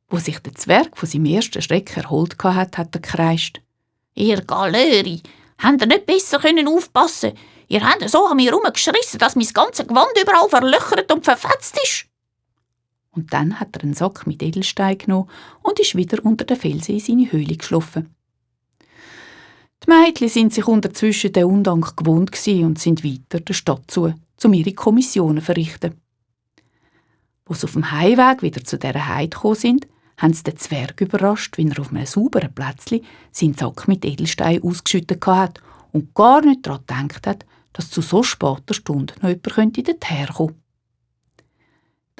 Wo sich der Zwerg von seinem ersten Schreck erholt hatte, hat er gekreischt: «Ihr Galeri, habt ihr nicht besser aufpassen können? Ihr habt so an mir herumgeschrissen, dass mein ganzes Gewand überall verlöchert und verfetzt ist.» Und dann hat er einen Sack mit Edelstein genommen und ist wieder unter den Felsen in seine Höhle geschlafen. Die Mädchen sind sich unterzwischen den Undank gewohnt und sind weiter der Stadt zu, um ihre Kommissionen zu verrichten. Als sie auf dem Heimweg wieder zu dieser Heide gekommen sind, haben sie den Zwerg überrascht, wie er auf einem sauberen Plätzchen seinen Sack mit Edelstein ausgeschüttet hat und gar nicht daran gedacht hat, dass zu so später Stunde noch jemand dorthin kommen könnte.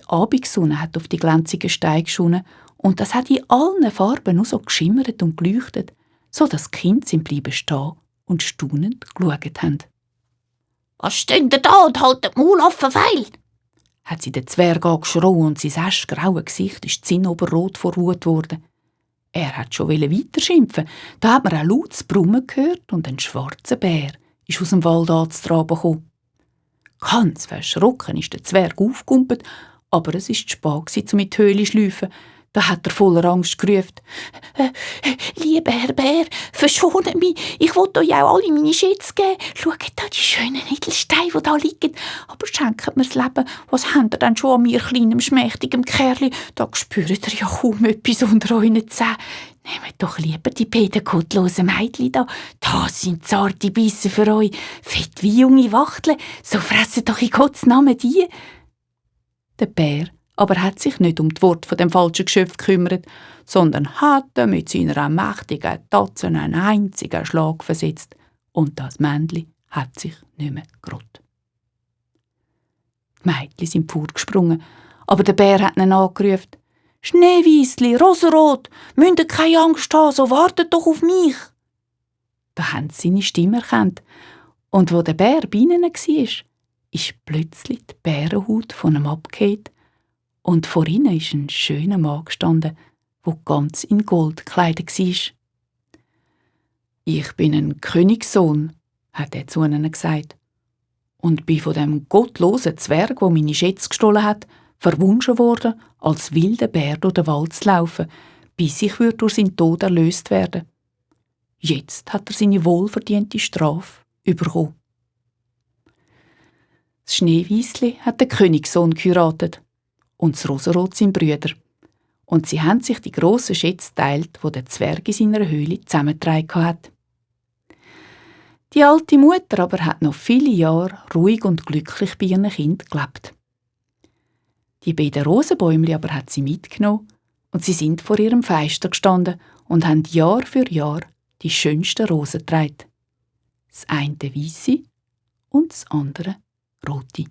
Die Abendsonne hat auf die glänzigen Steine geschonen und das hat in allen Farben nur so geschimmert und geleuchtet, so dass die Kinder sind bleiben stehen und staunend geschaut haben. «Was steht ihr da und haltet die Maul offen feil?» Hat sie den Zwerg angeschrien und sein aschgraues Gesicht ist zinnoberrot vor Wut geworden. Er hat schon weiter schimpfen. Da hat man ein lautes Brummen gehört und ein schwarzer Bär ist aus dem Wald anzutraben gekommen. Ganz verschrocken ist der Zwerg aufgekumpelt, aber es war zu spät, um in die Höhle zu schleifen. Da hat er voller Angst gerufen: «Lieber Herr Bär, verschone mich, ich will euch auch alle meine Schätze geben. Schaut da die schönen Edelsteine, die da liegen. Aber schenkt mir das Leben, was habt ihr denn schon an mir, kleinem, schmächtigem Kerli? Da spürt ihr ja kaum etwas unter euren Zähnen. Nehmt doch lieber die beiden gottlosen Mädchen da. Das sind zarte Bissen für euch, fett wie junge Wachteln. So fressen doch in Gottes Namen die.» Der Bär aber hat sich nicht um die Worte von dem falschen Geschöpf gekümmert, sondern hat mit seiner mächtigen Tatze einen einzigen Schlag versetzt und das Männli hat sich nicht mehr gerührt. Die Mädchen sind vorgesprungen, aber der Bär hat ihnen angerufen: «Schneewiesli, Rosenrot, müsst ihr keine Angst haben, so wartet doch auf mich!» Da haben sie seine Stimme erkannt, und wo der Bär bei ihnen war, ist plötzlich die Bärenhaut von ihm abgefallen und vor ihnen ist ein schöner Mann gestanden, der ganz in Gold gekleidet war. «Ich bin ein Königssohn», hat er zu ihnen gesagt, «und bin von dem gottlosen Zwerg, der meine Schätze gestohlen hat, verwunschen worden, als wilder Bär durch den Wald zu laufen, bis ich durch seinen Tod erlöst werde. Jetzt hat er seine wohlverdiente Strafe bekommen.» Das Schneewiesli hat den Königssohn geheiratet und das Rosenrot sein Brüder. Und sie haben sich die grossen Schätze geteilt, die der Zwerg in seiner Höhle zusammengetragen hat. Die alte Mutter aber hat noch viele Jahre ruhig und glücklich bei ihren Kindern gelebt. Die beiden Rosenbäumli aber hat sie mitgenommen und sie sind vor ihrem Fenster gestanden und haben Jahr für Jahr die schönsten Rosen getragen. Das eine weisse und das andere rote.